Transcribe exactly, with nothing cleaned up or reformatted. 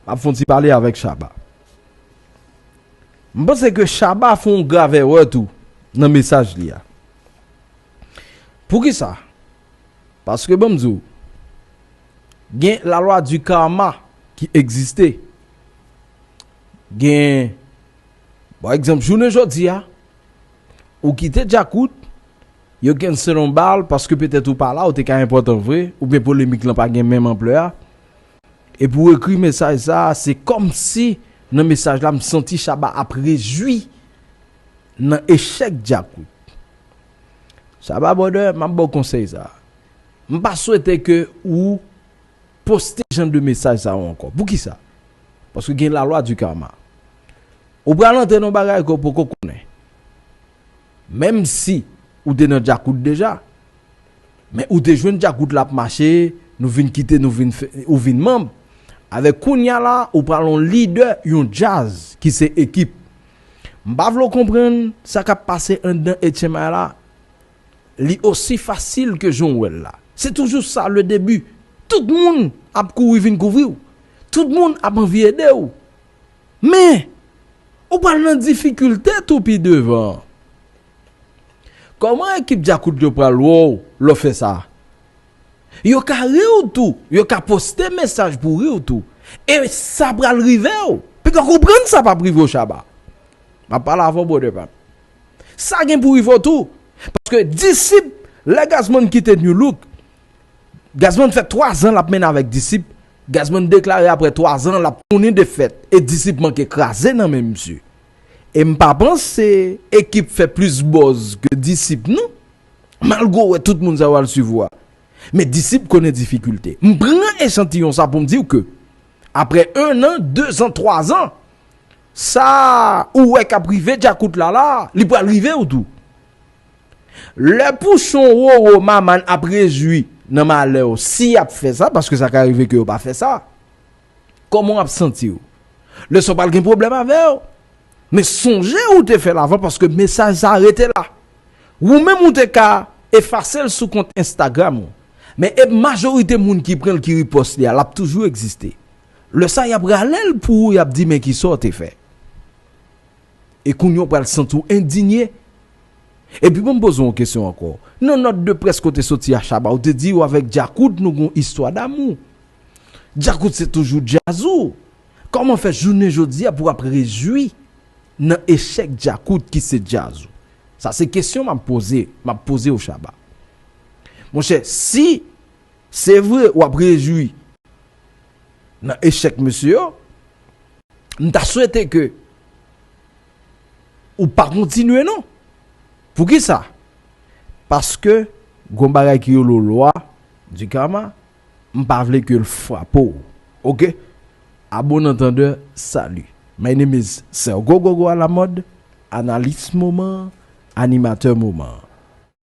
M ap fè yon ti pale avèk Shabba. M panse ke Shabba fè yon grav erè tou nan mesaj li a. Poukisa? Paske, ban m di w, gen la loi du karma ki egziste. Gen, pa egzanp, jounen jodi a, ou kite Djakout, yo cancel yon bal paske petèt ou pa la, ou te ka enpòtan vre, oubyen polemik lan pa gen menm anplè a. Epi w ekri mesaj sa a, se kòmsi nan mesaj la, m santi Shabba ap rejwi nan echèk Djakout. Shabba, brother, m ap ba w konsèy sa. M pa swete ke ou poste jan de mesaj sa yo ankò. Poukisa? Paske gen la loi du karma. Ou pral antre nan bagay ke w poko konnen. Menm si ou te nan Djakout deja, men ou te jwenn Djakout la ap mache, nou vin kite, nou vin fè, ou vin manm. Avèk kounya la, ou pral yon lidè yon djaz ki se Ekip. M pa vle w konprann sa k ap pase anndan H M I la. Li osi fasil ke jan w wè l la. Se toujou sa, le début. Tout moun ap kouri vin kouvri w. Tout moun ap anvi ede w. Men, ou pral nan difikilte tou pi devan. Kòman Ekip Djakout yo pral wè w lè w fè sa? Yo ka ri w tou, yo ka poste mesaj pou ri w tou. E sa pral rive w. Piga w konprann sa p ap rive w, Shabba. M ap pale avè w, brother pa m. Sa gen pou rive w tou. Paske Disip, lè Gazzman kite Nu Look, Gazzman fè twa zan l ap mennen avèk Disip. Gazzman deklare apre twa zan l ap tounen defèt. E Disip manke kraze nan men misye. E m pa panse Ekip fè plis buzz ke Disip non. Malgre w wè tout moun sa yo al swiv ou a. Men Disip konnen difikilte. M pran echantiyon sa pou m di w ke apre en an, de zan, twa zan, sa ou wè k ap rive Djakout la la, li pral rive w tou. Lè Pouchon, Roro, Maman ap rejwi nan malè w, si y ap fè sa, paske sa ka rive ke yo pa fè sa, kòman w ap santi w? Lè sa w pral gen pwoblèm avè yo. Men sonje ou te fè l avan paske mesaj sa a rete la. Ou menm ou te ka efase l sou kont Instagram ou. Men e majorite moun ki pran l ki repost li a, l ap toujou egziste. Lè sa y ap rale l pou ou, y ap di men kisa w te fè. E kounye a w pral santi w endinye. Epi ban m poze w yon kesyon ankò. Nan nòt de près ke w te soti a, Shabba, ou te di w avèk Djakout nou gon istwa damou. Djakout se toujou djaz ou. Kòman fè jounen jodi a pou w ap rejwi nan echèk Djakout ki se djaz ou? Sa se kesyon m ap poze, m ap poze w, Shabba. Monchè, si se vre w ap rejwi nan echèk mesye yo, m ta swete ke ou pa kontinye non. Poukisa? Paske gon bagay ki rele lwa du karma, m pa vle ke l frape w. Oke? A bon antandè, salut. My name is Sergo Gogo à la mode, analis moman, animatè moman.